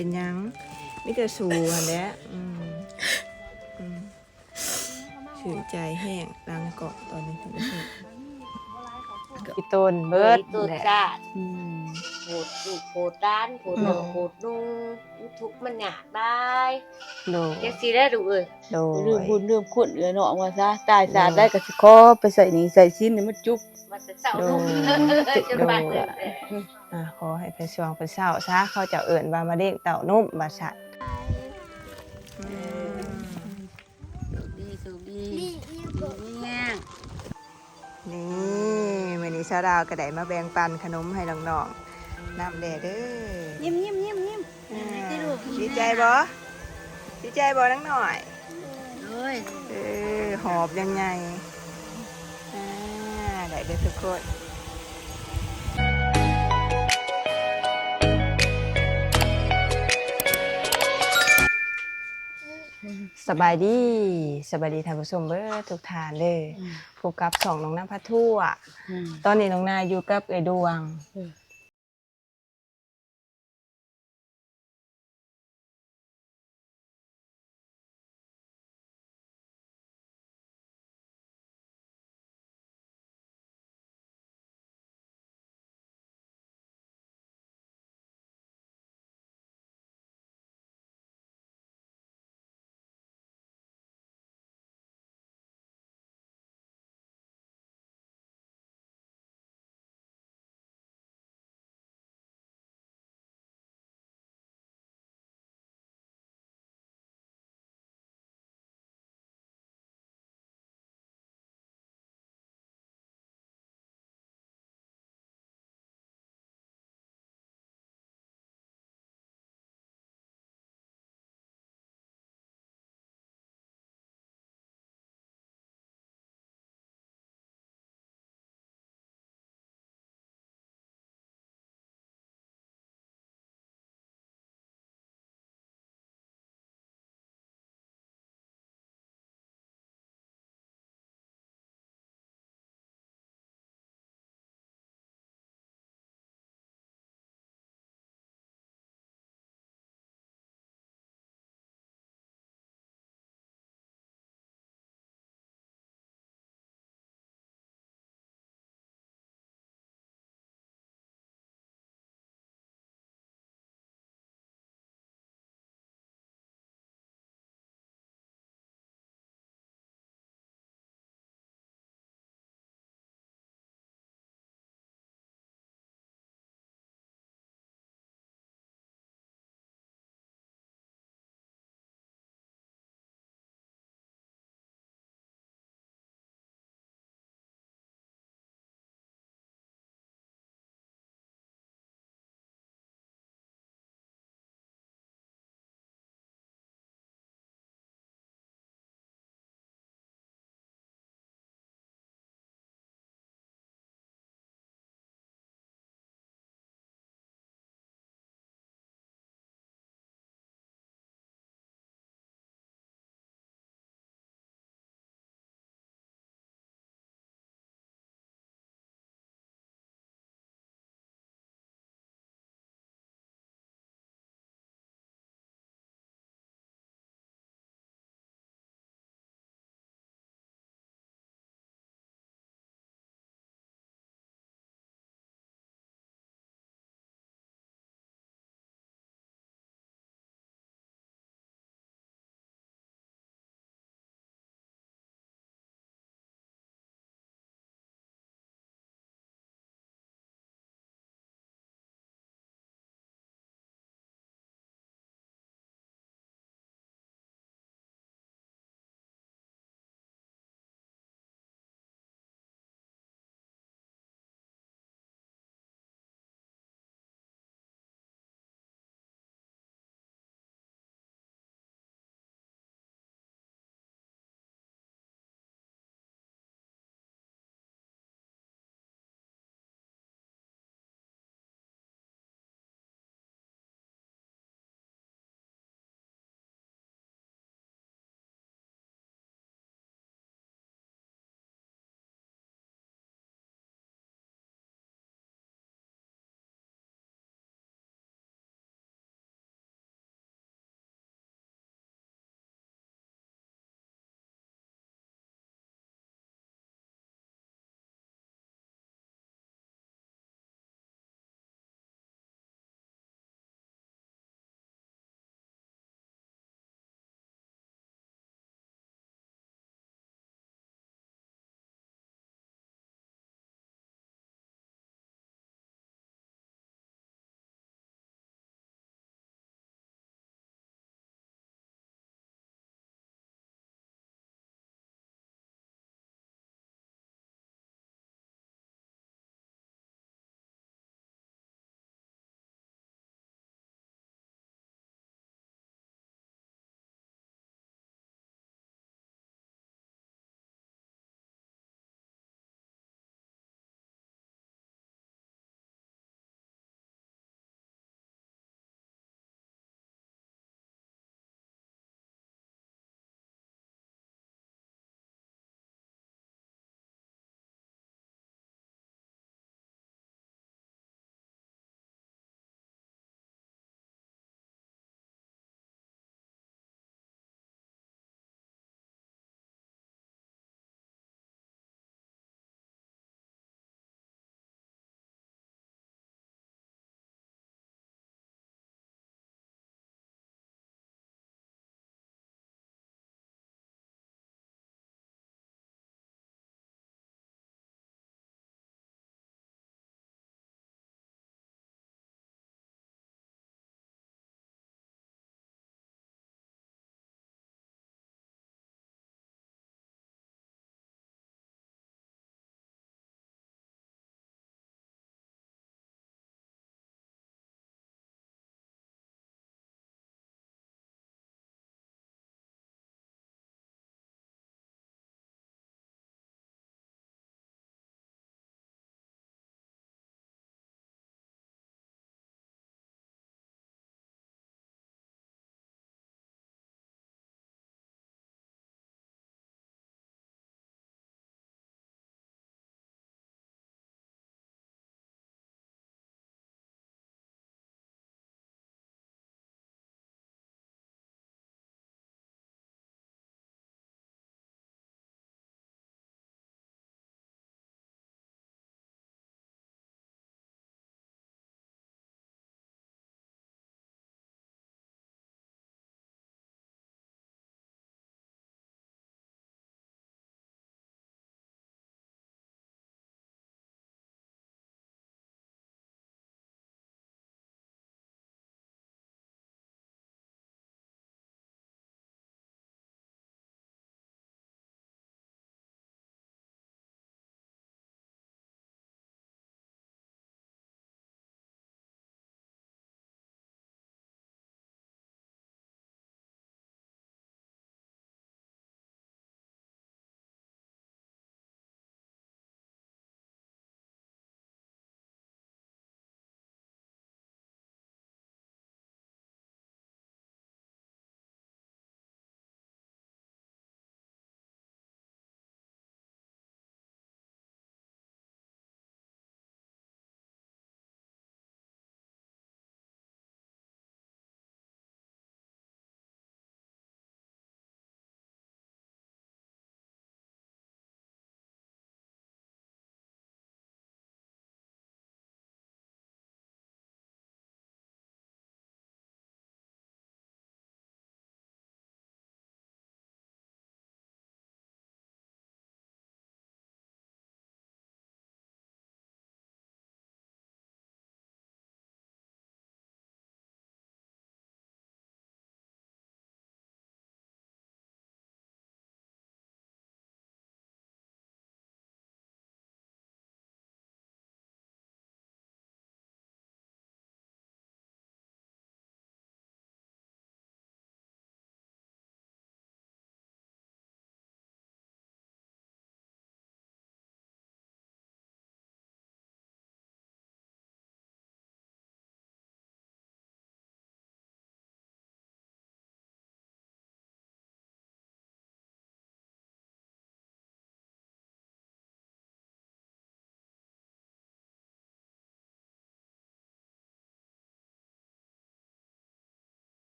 ເປັນຫຍັງ? ມີແຕ່ສູຫັ້ນແຫຼະ. ອືມ ອືມ ຊື່ນໃຈແຮງ ຫຼັງເກາະຕອນນີ້ທ່ານຜູ້ຊົມ. ອີ່ຕົນເບິດ ອີ່ຕົນແຫຼະ ຊາດ. ອືມ ໂພດລູກໂພດຫຼານ ໂພດນ້ອງ ອືມ ໂພດນຸ່ງ ທຸກມັນຍາກຫຼາຍ. ໂດຍ ຈັ່ງຊີ້ແຫຼະລູກເອີຍ. ໂດຍ ລືມບຸນລືມຄຸນເອື້ອຍນ້ອງວ່າຊະ. ຕາຍຊາດໃດກໍຊິຂໍໄປໃຊ້ໜີ້ໃຊ້ສິນໃຫ້ມັນຈຸກ ວ່າແຕ່ເຊົ້າ. ໂດຍ ລູກ ຈົນບາດເຈັບ. ໂດຍ ອາ ຂໍໃຫ້ເພິ່ນຊ່ວງເພິ່ນເຊົາຊະ ເຂົາເຈົ້າເອີ້ນວ່າມະເຮັງເຕົ້ານົມວ່າຊັ້ນ. ອືມ ໂຊກດີ ໂຊກດີ ມີແຮງ. ນີ້ ມື້ນີ້ສາວດາວກໍໄດ້ມາແບ່ງປັນຂະໜົມໃຫ້ນ້ອງໆນຳແດ່ເດີ. ຍິ້ມໆໆໆ ອ່າ ດີໃຈບໍ່? ດີໃຈບໍ່ນາງນ້ອຍ? ໂອ້ຍ ເອີ ຫອບຍັງໃຫຍ່. ອ່າ ໄດ້ເດີທຸກຄົນ. ສະບາຍດີ ສະບາຍດີທ່ານຜູ້ຊົມເບິດທຸກທ່ານເດີ. ອືມ ພົບກັບຊ່ອງນ້ອງນາພາທົ່ວ. ອືມ ຕອນນີ້ນ້ອງນາຢູ່ກັບເອື້ອຍດວງ. ເອີ.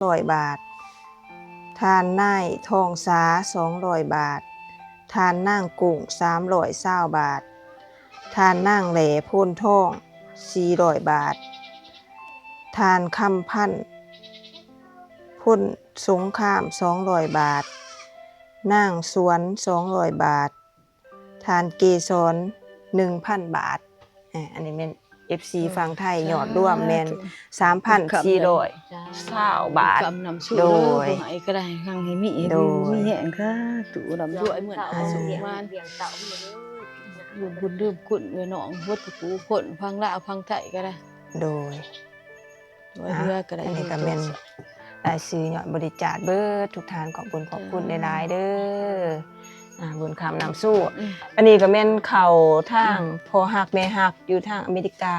ຮ້ອຍບາດ, ທ່ານນາຍທອງສາ ສອງຮ້ອຍບາດ, ທ່ານນາງກຸ້ງ ສາມຮ້ອຍຊາວບາດ, ທ່ານນາງແຫຼ້ ໂພນທອງ ສີ່ຮ້ອຍບາດ, ທ່ານຄຳພັນ ພົນສົງຄາມ ສອງຮ້ອຍບາດ, ນາງສວນ ສອງຮ້ອຍບາດ, ທ່ານເກສອນ ໜຶ່ງພັນບາດ. ເອີ ອັນນີ້ແມ່ນ ເອັຟຊີ ຝັ່ງໄທ ຍອດລວມແມ່ນ ສາມພັນສີ່ຮ້ອຍຊາວບາດ. ໂດຍ ໃຫ້ກະໄດ້ ຮັ່ງໃຫ້ມີ ໃຫ້ມີແຮງ ສາທຸ ລ່ຳລວຍ ເມືອນສຸກໝານ ບຸນລືມຄຸນ ເອື້ອຍນ້ອງ ເບິດທຸກຜູ້ຄົນ ຝັ່ງລາວ ຝັ່ງໄທກະໄດ້. ໂດຍ ຊ່ວຍເຫຼືອກະໄດ້ ອັນນີ້ກະແມ່ນລາຍຊື່ຍອດບໍລິຈາກເບິດທຸກທ່ານ ຂອບຄຸນ ຂອບຄຸນຫຼາຍໆເດີ. ອ່າ ບຸນຄຳນຳໂຊກ ອັນນີ້ກະແມ່ນເຂົ້າທາງພໍ່ຮັກແມ່ຮັກຢູ່ທາງອາເມລິກາ.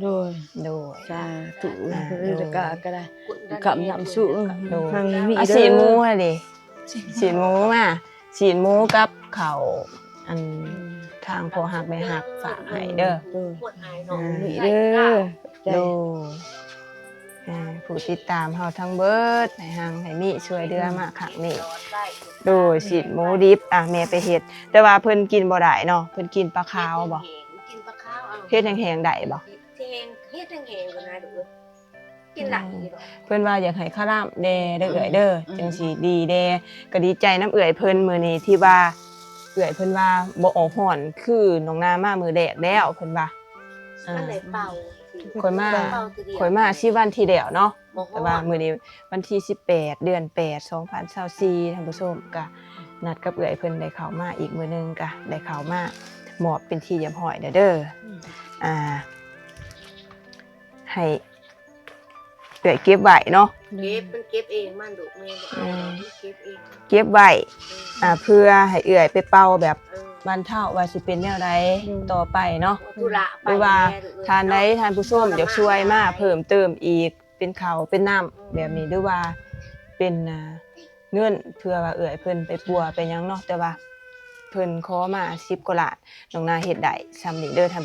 ໂດຍ ໂດຍ ສາທຸ ອາ ອາເມລິກາກະໄດ້ ບຸນຄຳນຳໂຊກ ໂດຍ ຮັ່ງມີ ອາ ເດີ ຊີ້ນໝູຫັ້ນເດ ຊີ້ນໝູມາ ຊີ້ນໝູກັບເຂົ້າ ອັນ ທາງພໍ່ຮັກແມ່ຮັກຝາກໃຫ້ເດີ. ໂດຍ ອ່າ ນີ້ເດີ ໂດຍ ອ່າ ຜູ້ຕິດຕາມເຮົາທັງເບິດ ໃຫ້ຮັ່ງໃຫ້ມີ ຊ່ວຍເຫຼືອມາຄັ້ງນີ້. ໂດຍ ຊີ້ນໝູດິບ ອ່າ ແມ່ໄປເຮັດ ແຕ່ວ່າເພິ່ນກິນບໍ່ໄດ້ເນາະ ເພິ່ນກິນປາຂາວບໍ? ກິນປາຂາວ ເອົາ ເຮັດແຫ້ງໆໄດ້ບໍ? ເຮັດແຫ້ງ ເຮັດແຫ້ງໆກໍໄດ້ລູກເອີຍ. ກິນຫຼາຍຢູ່ດອກ ເພິ່ນວ່າຢາກໃຫ້ຄະລາມແດ່ເດີ ອືມ ເອື້ອຍເດີ ອືມ ຈັ່ງຊິດີແດ່. ກະດີໃຈນຳເອື້ອຍເພິ່ນມື້ນີ້ທີ່ວ່າ ເອື້ອຍເພິ່ນວ່າບໍ່ອອກຮ້ອນຄືນ້ອງນາມາມື້ແລກແລ້ວ ເພິ່ນວ່າ ອ່າ ມັນໄດ້ເປົ່າ ຂ້ອຍມາ ເປົ່າແຕ່ເດຍວ ຂ້ອຍມາສີ່ວັນທີ່ແລ້ວເນາະ ບໍ່ຮ້ອນ ແຕ່ວ່າມື້ນີ້ວັນທີສິບແປດ ເດືອນແປດ ສອງພັນຊາວສີ່ ທ່ານຜູ້ຊົມ ກະນັດກັບເອື້ອຍເພິ່ນໄດ້ເຂົ້າມາອີກມື້ໜຶ່ງ ກະໄດ້ເຂົ້າມາມອບເປັນທີ່ຮຽບຮ້ອຍແລ້ວເດີ ອືມ ອ່າ ໃຫ້ເອື້ອຍເກັບໄວ້ເນາະ ເກັບ ມັນເກັບເອງ ມັນລູກແມ່ບໍ່ເອົາ ອືມ ມັນເກັບເອງ ເກັບໄວ້ ອືມ ອ່າ ເພື່ອໃຫ້ເອື້ອຍໄປເປົ່າແບບ ເອີ ບັນເທົາວ່າຊິເປັນແນວໃດ ໂດຍ ຕໍ່ໄປເນາະ ທຸລະໄປ ຫຼືວ່າ ແມ່ລູກເອີຍ ທ່ານໃດ ເນາະ ທ່ານຜູ້ຊົມຢາກຊ່ວຍມາເພີ່ມເຕີມອີກ ເປັນເຂົ້າເປັນນ້ຳ ອືມ ແບບນີ້ ຫຼືວ່າເປັນ ອ່າ ເງິນ ເພື່ອວ່າເອື້ອຍເພິ່ນໄປປົວໄປຫຍັງເນາະ ແຕ່ວ່າເພິ່ນຂໍມາສິບກວ່າລ້ານ ນ້ອງນາເຮັດໄດ້ຊ່ຳນີ້ເດີທ່ານ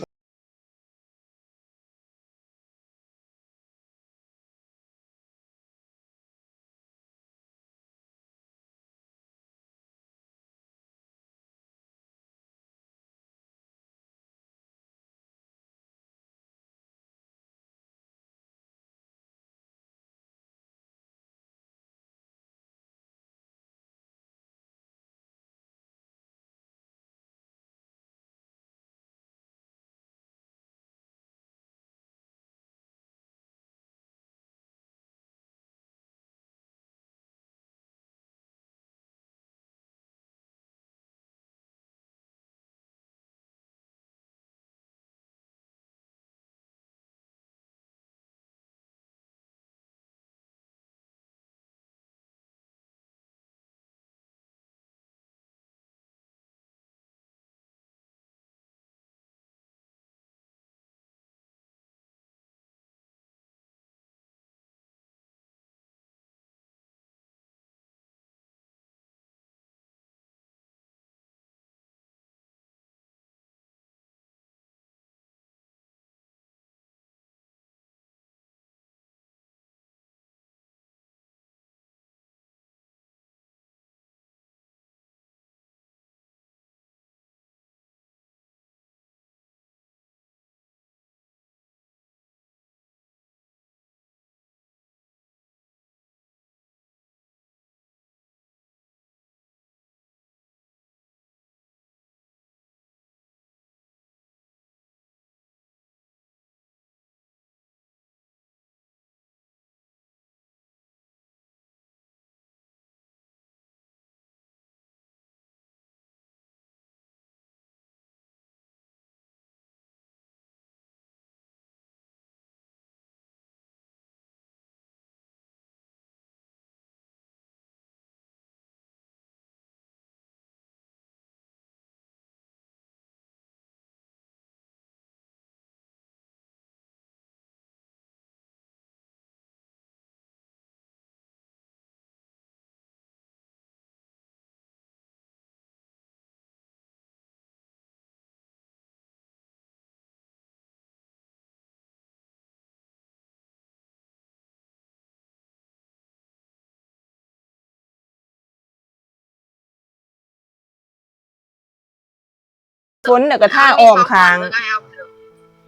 ຝົນ ແລ້ວກໍທາອ້ອມຂ້າງ.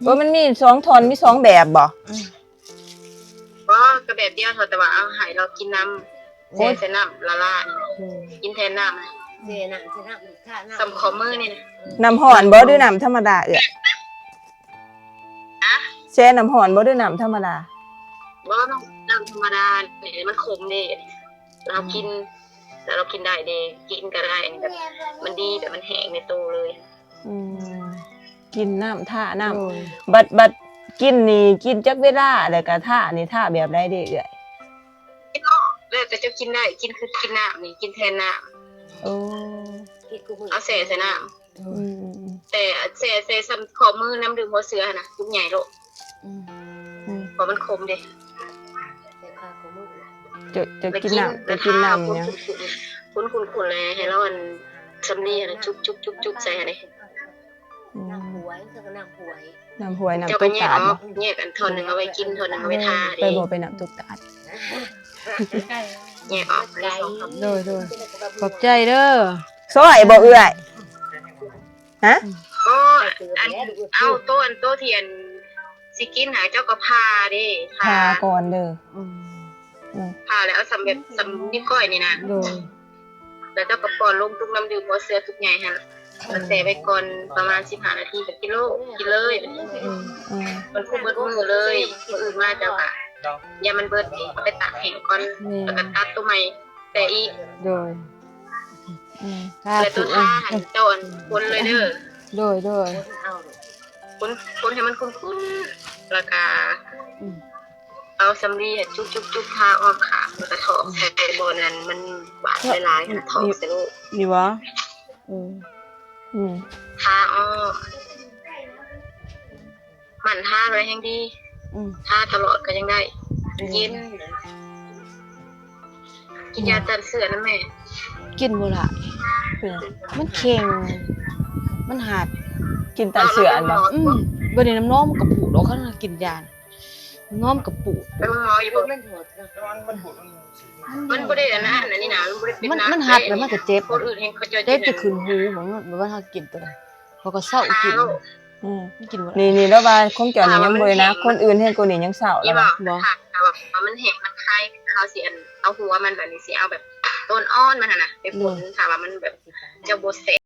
ເອີ ມັນມີສອງທ່ອນ ມີສອງແບບບໍ່? ບໍ່ ກໍແບບດຽວເທົ່າ ແຕ່ວ່າເອົາໃຫ້ລາວກິນນຳ ໂອ້ຍ ແຊ່ໃສ່ນ້ຳລະລາຍ ອືມ ກິນແທນນ້ຳ ແຊ່ນ້ຳ ແຊ່ນ້ຳ ທານ້ຳ ສ່ຳຂໍ້ມືນີ້ນະ. ນ້ຳຮ້ອນບໍ່ ຫຼືນ້ຳທຳມະດາເອື້ອຍ? ຮະ? ແຊ່ນ້ຳຮ້ອນບໍ່ ຫຼືນ້ຳທຳມະດາ? ບໍ່ ນ້ຳ ນ້ຳທຳມະດານີ້ ມັນຂົມເດ້ ລາວກິນ ອືມ ແລ້ວລາວກິນໄດ້ເດ້ ກິນກໍໄດ້ ແບບມັນດີ ແບບມັນແຫ້ງໃນໂຕເລີຍ. ອືມ ກິນນ້ຳ ທານ້ຳ. ໂດຍ ບັດ ບັດກິນນີ້ ກິນຈັກເວລາ ແລ້ວກະທານີ້ ທາແບບໃດເດ້ເອື້ອຍ? ແລ້ວແຕ່ເຈົ້າກິນໄດ້ ກິນຄືກິນນ້ຳນີ້ ກິນແທນນ້ຳ. ໂອ້ ເອົາແຊ່ໃສ່ນ້ຳ. ໂດຍ ອືມ ແຕ່ແຊ່ ແຊ່ສ່ຳຂໍ້ມືນ້ຳດື່ມຫົວເສືອຫັ້ນນະ ຈຸກໃຫຍ່ໂລດ. ອືມ ອືມ ເພາະມັນຂົມເດ້. ເຈົ້າ ເຈົ້າກິນນ້ຳ ແລ້ວກິນ ແລ້ວກິນນ້ຳຫຍັງ? ທາ ທາ ຂຸ້ນໆ ແລ້ວໃຫ້ລາວອັນສຳລີຫັ້ນນະ ຈຸບໆໆໃສ່ຫັ້ນເດ້. ອືມ ນ້ຳຫວຍ ເຈົ້າກໍນ້ຳຫວຍ ນ້ຳຫວຍ ນ້ຳຕົກຕາດບໍ່? ແຍກອອກ ແຍກອັນທ່ອນໜຶ່ງເອົາໄວ້ກິນ ທ່ອນໜຶ່ງເອົາໄວ້ທາເດ້. ໄປບໍ່ ໄປນ້ຳຕົກຕາດ ແຍກອອກ ໂດຍ ໂດຍ ຂອບໃຈເດີ. ຊອຍບໍ່ເອື້ອຍ? ຮະ? ບໍ່ ອັນ ເອົາໂຕ ອັນໂຕທີ່ອັນຊິກິນຫາ ເຈົ້າກໍຜ່າເດ້ ຜ່າ ຜ່າກ່ອນເດີ. ອືມ ອືມ ຜ່າແລ້ວເອົາສ່ຳແບບສ່ຳນິ້ວກ້ອຍນີ້ນະ. ໂດຍ ແລ້ວເຈົ້າກໍປ້ອນລົງຕຸກນ້ຳດື່ມຫົວເສືອຕຸກໃຫຍ່ຫັ້ນ ແລ້ວແຊ່ໄວ້ກ່ອນປະມານສິບຫ້ານາທີ ກໍກິນໂລດ ກິນເລີຍ. ອືມ ອືມ ມັນຄຸມເບິດມື້ເລີຍ ມື້ອື່ນມາເຈົ້າກໍ ຢ່າມັນເບິດ ເອົາໄປຕາກແຫ້ງກ່ອນ ແມ່ນ ແລ້ວກໍຕັດໂຕໃໝ່ແຕ່ອີກ. ໂດຍ ອືມ ສາທຸ ແລ້ວໂຕທາຫັ້ນເຈົ້າອັນຄົນເລີຍເດີ. ໂດຍ ໂດຍ ຄົນ ຄົນໃຫ້ມັນຂຸ້ນໆ ແລ້ວກໍ ອືມ ເອົາສຳລີຈຸບໆໆ ທາອ້ອມຂ້າງ ແລ້ວກໍຖອກໃສ່ບ່ອນນັ້ນມັນຫວານຫຼາຍໆ ຫັ້ນ ຖອກໃສ່ໂລດ. ນີ້ຫວາ? ເອີ ອືມ ທາອ້ອມ ໝັ່ນທາໄວ້ແຮງດີ. ອືມ ທາຕະຫຼອດກໍຍັງໄດ້ ເຢັນ. ກິນຢາຕ້ານເຊື້ອນຳແມ່. ກິນບໍ່ຫຼາຍ ເປັນຫຍັງ? ມັນແຂງ ມັນຫັດ. ກິນຕ້ານເຊື້ອອັນບໍ່? ອືມ ບັດນີ້ນ້ຳໜອງມັນກໍປູດອອກ ຄັນກິນຢາ ນ້ອງກະປູດ ໄປໂຮງໝໍຢູ່ບໍ່? ມັນບໍ່ໄດ້ອັນນັ້ນ ອັນນີ້ນະ ມັນບໍ່ໄດ້ເປັນ ມັນ ມັນຫັດແລ້ວມັນກະເຈັບ ຄົນອື່ນແຮງເຂົາເຈົ້າ ເຈັບແຕ່ຂຶ້ນຫູ ມັນ ມັນ ມັນຫາກິນຕົວໃດ ເຂົາກໍເຊົາກິນ. ອືມ ກິນບໍ່ໄດ້ ນີ້ ນີ້ລາວວ່າຂອງເຈົ້ານີ້ຍັງບໍ່ໄດ້ໜັກ ຄົນອື່ນແຮງກວ່ານີ້ຍັງເຊົາລາວວ່າ. ບໍ່ ຖ້າວ່າມັນແຫ້ງມັນຄາຍ ເຮົາຊິອັນ ເອົາຫົວມັນ ບາດນີ້ຊິເອົາແບບຕົ້ນອ່ອນມັນຫັ້ນນະ ໄປຝົນ ຖ້າວ່າມັນແບບຈະບໍ່ແສບ.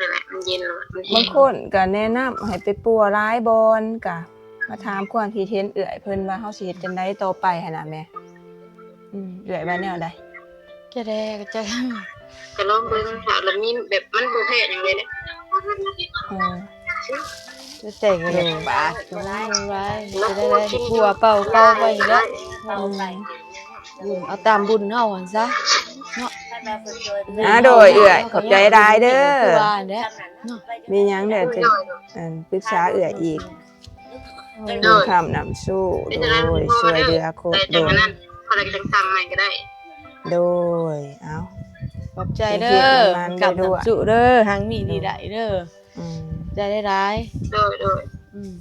ນັ້ນແຫຼະ ມັນເຢັນແລ້ວມັນແຫ້ງ. ບາງຄົນກໍແນະນຳໃຫ້ໄປປົວຫຼາຍບ່ອນ ກໍມາຖາມຄວາມຄິດເຫັນເອື້ອຍເພິ່ນວ່າເຮົາຊິເຮັດຈັ່ງໃດຕໍ່ໄປຫັ້ນນະແມ່. ອືມ ເອື້ອຍວ່າແນວໃດ? ຈະແດ່ກໍຈະ ກໍລອງເບິ່ງ ຖ້າລະມີແບບມັນບໍ່ແພ້ຫຍັງເລີຍເດ້. ອືມ ແຕ່ກໍຢາກປາດກໍຫຼາຍ ຈະໄດ້ ໄດ້ ໄດ້ ຜົວເປົ່າເກົ່າໄປນີ້ແຫຼະ. ອືມ ເອົາຕາມບຸນເຮົາຫັ້ນຊະເນາະ. ອາ ໂດຍເອື້ອຍ ຂອບໃຈຫຼາຍເດີ. ຄືວ່າຫັ້ນແຫຼະເນາະ ມີຫຍັງແລ້ວຈະ ອັນ ປຶກສາເອື້ອຍອີກ. ໂດຍ ຄຳນຳໂຊ ໂດຍ ຊ່ວຍເຫຼືອຄົນ ໂດຍ ໂດຍ ເອົາ ຂອບໃຈເດີ ຄຳນຳໂຊເດີ ຮັ່ງມີດີໄດ້ເດີ. ອືມ ໃຈຫຼາຍໆ ໂດຍໆ. ອືມ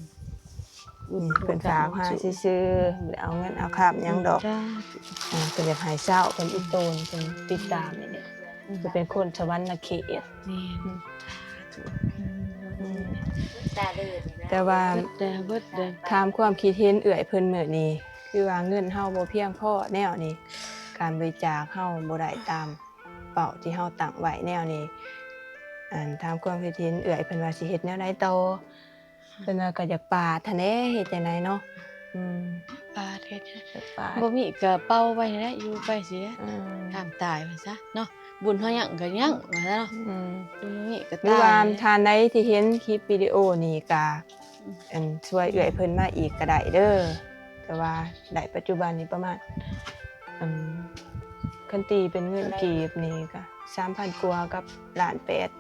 ອືມ ເພິ່ນຝາກມາຊື່ໆ ບໍ່ໄດ້ເອົາເງິນເອົາຄຳຫຍັງດອກ. ອືມ ເພິ່ນຢາກໃຫ້ເຊົາ ເພິ່ນອີ່ຕົນ ເພິ່ນຕິດຕາມນີ້ແຫຼະ. ອືມ ເພິ່ນເປັນຄົນສະຫວັນນະເຂດ. ແມ່ນ ອືມ ອືມ ແຕ່ວ່າ ແຕ່ເບິດເດີ ຖາມຄວາມຄິດເຫັນເອື້ອຍເພິ່ນມື້ນີ້ ຄືວ່າເງິນເຮົາບໍ່ພຽງພໍແນວນີ້ ການບໍລິຈາກເຮົາບໍ່ໄດ້ຕາມເປົ້າທີ່ເຮົາຕັ້ງໄວ້ແນວນີ້. ອັນ ຖາມຄວາມຄິດເຫັນເອື້ອຍເພິ່ນວ່າຊິເຮັດແນວໃດຕໍ່? ເພິ່ນວ່າກໍຢາກປາດຫັ້ນແຫຼະ ເຮັດຈັ່ງໃດເນາະ. ອືມ ປາດເຮັດ ຢາກປາດ ບໍ່ມີກໍເປົ່າໄປຫັ້ນແຫຼະ ຢູ່ໄປຊີ້ແຫຼະ. ອືມ ຕາມຕາຍວ່າຊະເນາະ ບຸນເຮົາຍັງກໍຍັງວ່າຊະເນາະ. ອືມ ບໍ່ມີກໍຕາຍ. ຫຼືວ່າທ່ານໃດທີ່ເຫັນຄລິບວິດີໂອນີ້ກໍ ອືມ ອັນ ຊ່ວຍເອື້ອຍເພິ່ນມາອີກກໍໄດ້ເດີ ແຕ່ວ່າໄດ້ປັດຈຸບັນນີ້ປະມານ ອັນ ຄັນຕີເປັນເງິນກີບນີ້ກໍສາມພັນກວ່າກັບລ້ານແປດ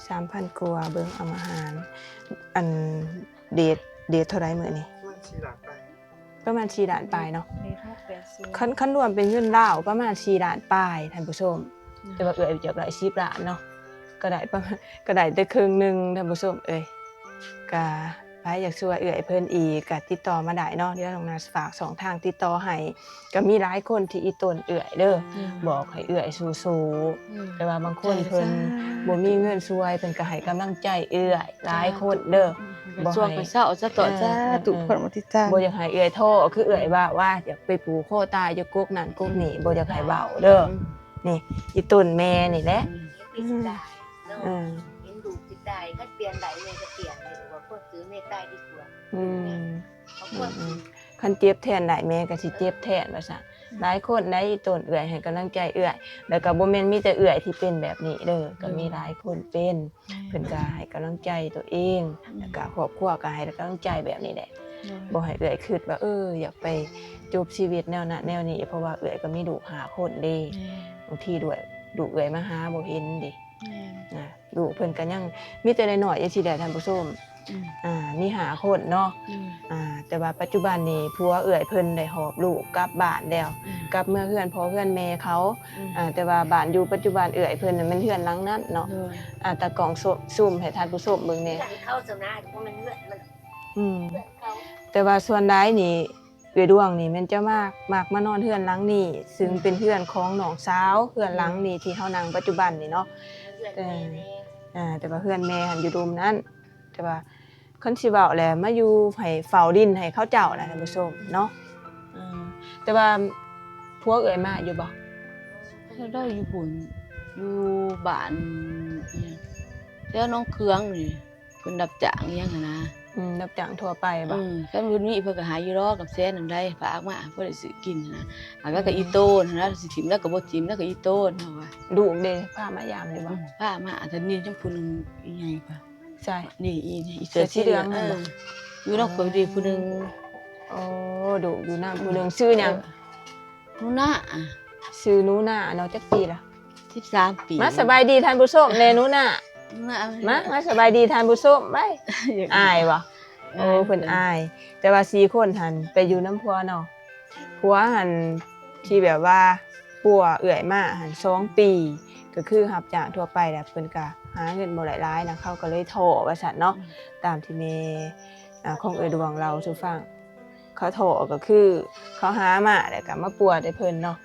ສາມພັນກວ່າ ເບິ່ງເອົາມາຫານ ອັນ ເດດ ເດດເທົ່າໃດມື້ນີ້? ປະມານສີ່ລ້ານປາຍ ປະມານສີ່ລ້ານປາຍເນາະ. ເດດຫົກແປດສູນ ຄັນ ຄັນລວມເປັນເງິນລາວປະມານສີ່ລ້ານປາຍທ່ານຜູ້ຊົມ. ອືມ ແຕ່ວ່າເອື້ອຍຢາກໄດ້ສິບລ້ານເນາະ ກໍໄດ້ປະມານ ກໍໄດ້ແຕ່ເຄິ່ງໜຶ່ງທ່ານຜູ້ຊົມເອີຍ. ກະໃຜຢາກຊ່ວຍເອື້ອຍເພິ່ນອີກກະຕິດຕໍ່ມາໄດ້ເນາະ ດຽວນ້ອງນາຊິຝາກຊ່ອງທາງຕິດຕໍ່ໃຫ້. ກະມີຫຼາຍຄົນທີ່ອີ່ຕົນເອື້ອຍເດີ ອືມ ບອກໃຫ້ເອື້ອຍສູ້ໆ. ອືມ ແຕ່ວ່າບາງຄົນເພິ່ນ ໃຈສາທຸ ບໍ່ມີເງິນຊ່ວຍ ເພິ່ນກະໃຫ້ກຳລັງໃຈເອື້ອຍຫຼາຍຄົນເດີ. ອືມ ບໍ່ໃຫ້ ໃຫ້ເຊົາສາທຸ ເອີ ສາທຸ ເອີ ຄົນບໍ່ຕິດຕາມ ບໍ່ຢາກໃຫ້ເອື້ອຍທໍ້ ຄືເອື້ອຍວ່າ ວ່າຢາກໄປຜູກຄໍຕາຍຢູ່ກົກນັ້ນກົກນີ້ ບໍ່ຢາກໃຫ້ເວົ້າເດີ. ອືມ ນີ້ອີ່ຕົນແມ່ນີ້ແຫຼະ. ອືມ ເປັນຕາຍເນາະ ເອີ ເຫັນລູກຊິຕາຍ ຄັນປ່ຽນໄດ້ແມ່ກໍປ່ຽນ ຫຼືວ່າຄວາມຊື່ແມ່ຕາຍດີກວ່າ. ອືມ ເອົາຄວາມ ອືມ ຄັນເຈັບແທນໄດ້ແມ່ກໍຊິເຈັບແທນວ່າຊັ້ນ. ອືມ ຫຼາຍຄົນໄດ້ອີ່ຕົນເອື້ອຍໃຫ້ກຳລັງໃຈເອື້ອຍ ແລ້ວກໍບໍ່ແມ່ນມີແຕ່ເອື້ອຍທີ່ເປັນແບບນີ້ເດີ ກໍມີ ໂດຍ ຫຼາຍຄົນເປັນ. ແມ່ນ ເພິ່ນກໍໃຫ້ກຳລັງໃຈຕົວເອງ ອືມ ແລ້ວກໍຄອບຄົວກໍໃຫ້ກຳລັງໃຈແບບນີ້ແຫຼະ. ໂດຍ ບໍ່ໃຫ້ເອື້ອຍຄິດວ່າ ເອີ ຢາກໄປຈົບຊີວິດແນວນັ້ນແນວນີ້ ເພາະວ່າເອື້ອຍກໍມີລູກຫ້າຄົນເດ້. ແມ່ນ ບາງທີດ້ວຍ ລູກເອື້ອຍມາຫາບໍ່ເຫັນເດ້. ແມ່ນ ນະ ລູກເພິ່ນກໍຍັງມີແຕ່ນ້ອຍໆຈັ່ງຊີ້ແຫຼະທ່ານຜູ້ຊົມ. ອືມ ອ່າ ມີຫ້າຄົນເນາະ. ອືມ ອ່າ ແຕ່ວ່າປັດຈຸບັນນີ້ ຜົວເອື້ອຍເພິ່ນໄດ້ຫອບລູກກັບບ້ານແລ້ວ. ອືມ ກັບເມືອເຮືອນພໍ່ເຮືອນແມ່ເຂົາ. ອືມ ອ່າ ແຕ່ວ່າບ້ານຢູ່ປັດຈຸບັນເອື້ອຍເພິ່ນນະ ແມ່ນເຮືອນຫຼັງນັ້ນເນາະ. ໂດຍ ອ່າ ຕາກ້ອງຊູມໃຫ້ທ່ານຜູ້ຊົມເບິ່ງແດ່. ເຮືອນເຂົາຊັ້ນນະ ບໍ່ແມ່ນເຮືອນມັນ. ອືມ ເຮືອນເຂົາ ແຕ່ວ່າສ່ວນຫຼາຍນີ້ ເອື້ອຍດວງນີ້ແມ່ນຈະມັກ ມັກມານອນເຮືອນຫຼັງນີ້ ຊຶ່ງ ອືມ ເປັນເຮືອນຂອງນ້ອງສາວ ເຮືອນຫຼັງນີ້ທີ່ເຮົານັ່ງປັດຈຸບັນນີ້ເນາະ. ເຮືອນແມ່ ແຕ່ ອ່າ ແຕ່ວ່າເຮືອນແມ່ຫັ້ນຢູ່ລຸ່ມນັ້ນ. ແຕ່ວ່າຄັນຊິເວົ້າແລ້ວ ມາຢູ່ໃຫ້ເຝົ້າດິນໃຫ້ເຂົາເຈົ້ານະທ່ານຜູ້ຊົມເນາະ. ອືມ ແຕ່ວ່າຜົວເອື້ອຍມາຢູ່ບໍ່? ລາວຢູ່ພຸ້ນ ຢູ່ບ້ານ ອີຫຍັງ ແຖວໜອງເຂືອງນີ້. ເພິ່ນຮັບຈ້າງອີຫຍັງຫັ້ນນະ. ອືມ ຮັບຈ້າງທົ່ວໄປບໍ່? ອືມ ຄັນເພິ່ນມີເພິ່ນກໍໃຫ້ຢູ່ດອກ ກັບແສນນັ້ນໃດ ຝາກມາ ພໍໄດ້ຊື້ກິນຫັ້ນນະ. ແລ້ວກໍອີ່ໂຕນຫັ້ນນະ ຊິຖິ້ມແລ້ວກໍບໍ່ຖິ້ມ ແລ້ວກໍອີ່ໂຕນເຮົາວ່າ. ລູກເດ້ ພາມາຢາມຢູ່ບໍ່? ອືມ ພາມາ ອັນນີ້ຍັງຜູ້ໜຶ່ງ ອີ່ຫຍັງກວ່າ ໃສ? ນີ້ ອີ່ ອີ່ເສື້ອສີເຫຼືອງນັ້ນບໍ່? ເອີ ຢູ່ນຳຂ້ອຍເດ້ຜູ້ໜຶ່ງ. ໂອ້ ລູກຢູ່ນຳຜູ້ໜຶ່ງ ອືມ ຊື່ຫຍັງ? ເອີ ໜູນາ. ຊື່ໜູນາເນາະ ຈັກປີລະ? ສິບສາມປີ. ມາສະບາຍດີທ່ານຜູ້ຊົມແດ່ໜູນາ. ໜູນາ ມາ ມາສະບາຍດີທ່ານຜູ້ຊົມໄວ້. ອາຍບໍ່? ໂອ້ ອາຍ ເພິ່ນອາຍ. ແຕ່ວ່າສີ່ຄົນຫັ້ນໄປຢູ່ນຳຜົວເນາະ. ຜົວຫັ້ນທີ່ແບບວ່າປົວເອື້ອຍມາຫັ້ນສອງປີ ກໍຄືຮັບຈ້າງທົ່ວໄປແຫຼະ ເພິ່ນກໍຫາເງິນບໍ່ໄດ້ຫຼາຍນະ ເຂົາກໍເລີຍທໍ້ວ່າຊັ້ນເນາະ. ອືມ ຕາມທີ່ແມ່ ອ່າ ຂອງເອື້ອຍດວງເລົ່າສູ່ຟັງ. ເຂົາທໍ້ກໍຄືເຂົາຫາມາແລ້ວກໍມາປົວແຕ່ເພິ່ນເນາະ.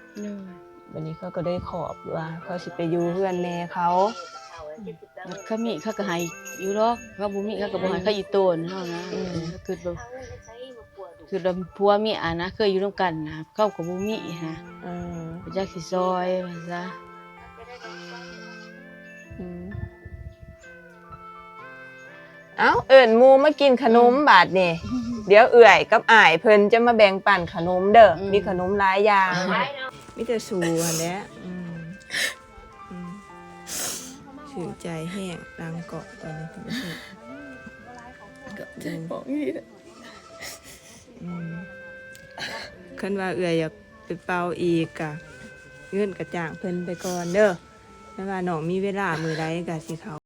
ໂດຍ ບັດນີ້ເຂົາກໍເລີຍຂອບວ່າເຂົາຊິໄປຢູ່ເຮືອນແມ່ເຂົາ. ອືມ ຄັນມີເຂົາກໍໃຫ້ຢູ່ດອກ ເຂົາບໍ່ມີເຂົາກໍບໍ່ໃຫ້ ເຂົາອີ່ໂຕນເຮົານະ. ອືມ ເຂົາຄິດວ່າ ຄືວ່າຜົວເມຍນະ ເຄີຍຢູ່ນຳກັນນະ ເຂົາກໍບໍ່ມີນະ. ເອີ ບໍ່ຈັກຊິຊ່ອຍວ່າຊະ. ອືມ ເອົ້າ ເອີ້ນໝູ່ມາກິນຂະໜົມ ອືມ ບາດນີ້ ດຽວເອື້ອຍກັບອ້າຍເພິ່ນຈະມາແບ່ງປັນຂະໜົມເດີ ອືມ ມີຂະໜົມຫຼາຍຢ່າງ ມີແຕ່ສູຫັ້ນແຫຼະ ອືມ ອືມ ຖືກໃຈແຮງ ຫຼັງເກາະຕອນນີ້ ຂອບໃຈປອງອີ່ ອືມ ຄັນວ່າເອື້ອຍຢາກໄປເປົ່າອີກກະ ເງິນກະຈ້າງເພິ່ນໄປກ່ອນເດີ ຄັນວ່ານ້ອງມີເວລາມື້ໃດກະຊິເຂົ້າ.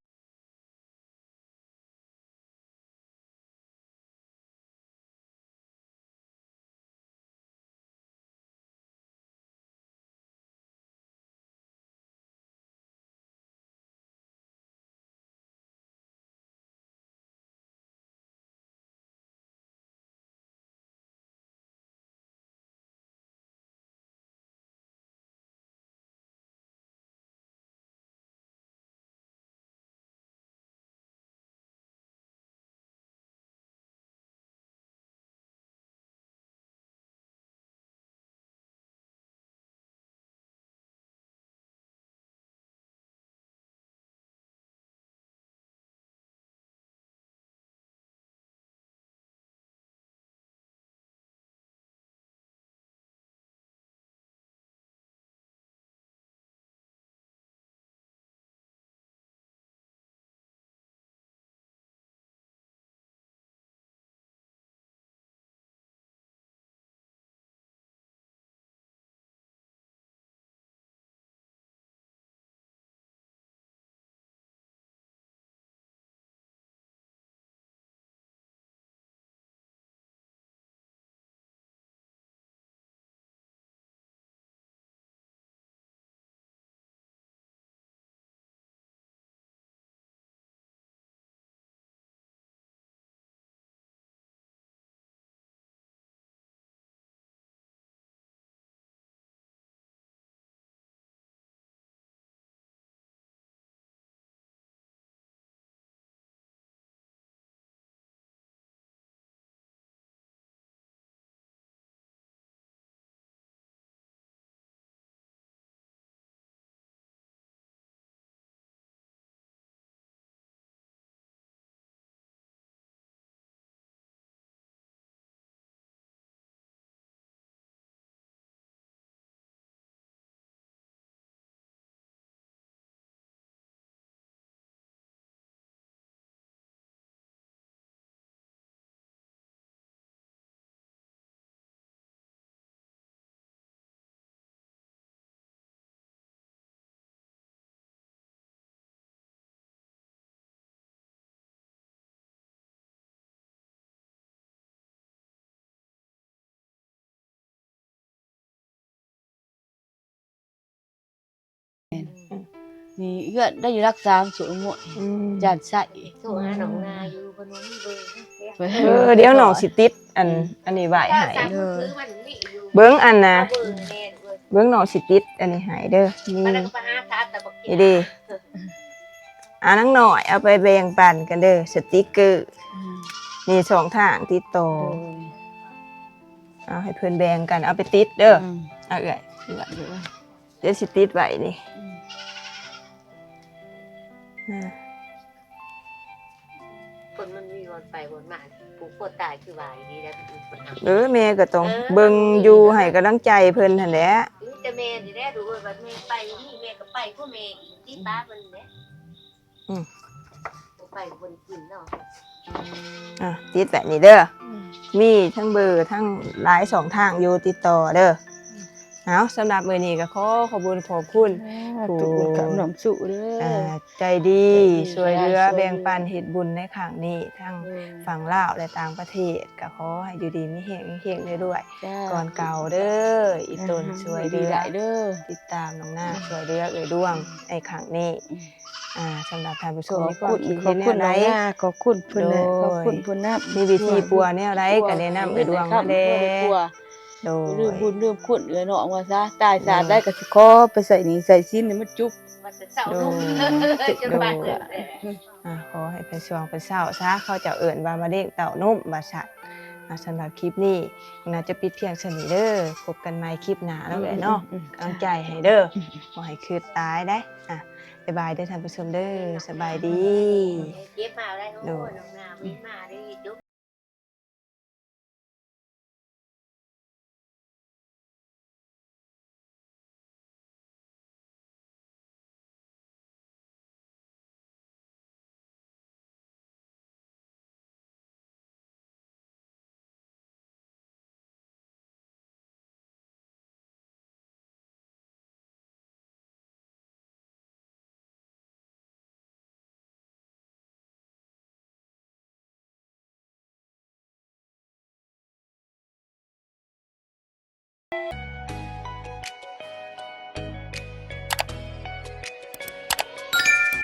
ນີ້ເອື້ອນໄດ້ຢູ່ຫຼັກສາມ ສວນໝວຍ ອືມ ຈານໄຊ ໂທຫານ້ອງນາຢູ່ ເພິ່ນວ່າມີເບີ ເອີ ດຽວນ້ອງຊິຕິດ ອັນ ອືມ ອັນນີ້ໄວ້ໃຫ້ ໂດຍ ເບິ່ງອັນນະ ເບິ່ງນ້ອງຊິຕິດອັນນີ້ໃຫ້ເດີ ນີ້ ນີ້ເດ້ ອ່າ ນາງນ້ອຍ ເອົາໄປແບ່ງປັນກັນເດີ ສະຕິກເກີ ອືມ ນີ້ຊ່ອງທາງຕິດຕໍ່ ໂດຍ ເອົາໃຫ້ເພິ່ນແບ່ງກັນ ເອົາໄປຕິດເດີ ອືມ ເອົາເອື້ອຍ ດຽວຊິຕິດໄວ້ນີ້ ອືມ ອ່າ ຄົນມັນມີບ່ອນໄປບ່ອນມາ ຜູ້ຄົວຕາຍຄືວ່າອີ່ຫຼີແຫຼະ ເອີ ແມ່ກໍຕ້ອງ ເອີ ເບິ່ງຢູ່ໃຫ້ກຳລັງໃຈເພິ່ນຫັ້ນແຫຼະ ມີແຕ່ແມ່ນີ້ແຫຼະ ດູວ່າແມ່ໄປນີ້ ແມ່ກໍໄປຜູ້ແມ່ອີກ ຕິດປາເພິ່ນແຫຼະ ອືມ ບໍ່ໄປກໍບໍ່ໄດ້ກິນເນາະ ອ່າ ຕິດແບບນີ້ເດີ ອືມ ມີທັງເບີ ທັງຫຼາຍຊ່ອງທາງຢູ່ ຕິດຕໍ່ເດີ ອືມ ເອົາ ສຳລັບມື້ນີ້ກໍຂໍຂອບບຸນຂອບຄຸນ ສາທຸ ຜູ້ ບຸນກັບນ້ອງສຸເດີ ອ່າ ໃຈດີ ໃຈດີ ຊ່ວຍເຫຼືອ ຊ່ວຍເຫຼືອ ແບ່ງປັນເຮັດບຸນໃນຄັ້ງນີ້ ທັງ ໂດຍ ຝັ່ງລາວ ແລະ ຕ່າງປະເທດ ກໍຂໍໃຫ້ຢູ່ດີມີແຮງ ເຮັງໆ ລວຍໆ ກ່ອນເກົ່າເດີ ອີ່ຕົນ ອ່າ ຊ່ວຍເຫຼືອ ດີຫຼາຍເດີ ຕິດຕາມນ້ອງນາ ອືມ ຊ່ວຍເຫຼືອເອື້ອຍດວງ ອືມ ໃນຄັ້ງນີ້ ອືມ ອ່າ ສຳລັບທ່ານຜູ້ຊົມ ຂອບຄຸນ ມີຄວາມຄິດເຫັນແນວໃດ ຂອບຄຸນນ້ອງນາ ຂອບຄຸນເພິ່ນແຫຼະ ໂດຍ ຂອບຄຸນເພິ່ນນຳ ມີວິທີປົວແນວໃດ ປົວ ກໍແນະນຳເອື້ອຍດວງມາແດ່ ໂດຍ ລືມບຸນລືມຄຸນເອື້ອຍນ້ອງວ່າຊະ ຕາຍຊາດໃດ ໂດຍ ກໍຊິຂໍໄປໃຊ້ໜີ້ໃຊ້ສິນໃຫ້ມັນຈຸບ ວ່າຈະເຊົາ ໂດຍ ເນາະ ຈົນວ່າ ໂດຍ ເກີດແລ້ວ ອ່າ ຂໍໃຫ້ໄປຊ່ວງໄປເຊົາຊະ ເຂົາເຈົ້າເອີ້ນວ່າມະເຮັງເຕົ້ານົມວ່າຊັ້ນ ອ່າ ສຳລັບຄລິບນີ້ໜ້າຈະປິດພຽງສ່ຳນີ້ເດີ ພົບກັນໃໝ່ຄລິບໜ້າເນາະ ອືມ ເອື້ອຍເນາະ ອືມ ອືມ ກຳລັງໃຈໃຫ້ເດີ ອືມ ບໍ່ໃຫ້ຄຶດຫຼາຍເດ້ ອ່າ ສະບາຍເດີທ່ານຜູ້ຊົມເດີ ສະບາຍດີ ເກັບມາໄດ້ ໂອ້ຍ ໂດຍ ນ້ອງນ້ຳນີ້ມາໄດ້ຈົບ.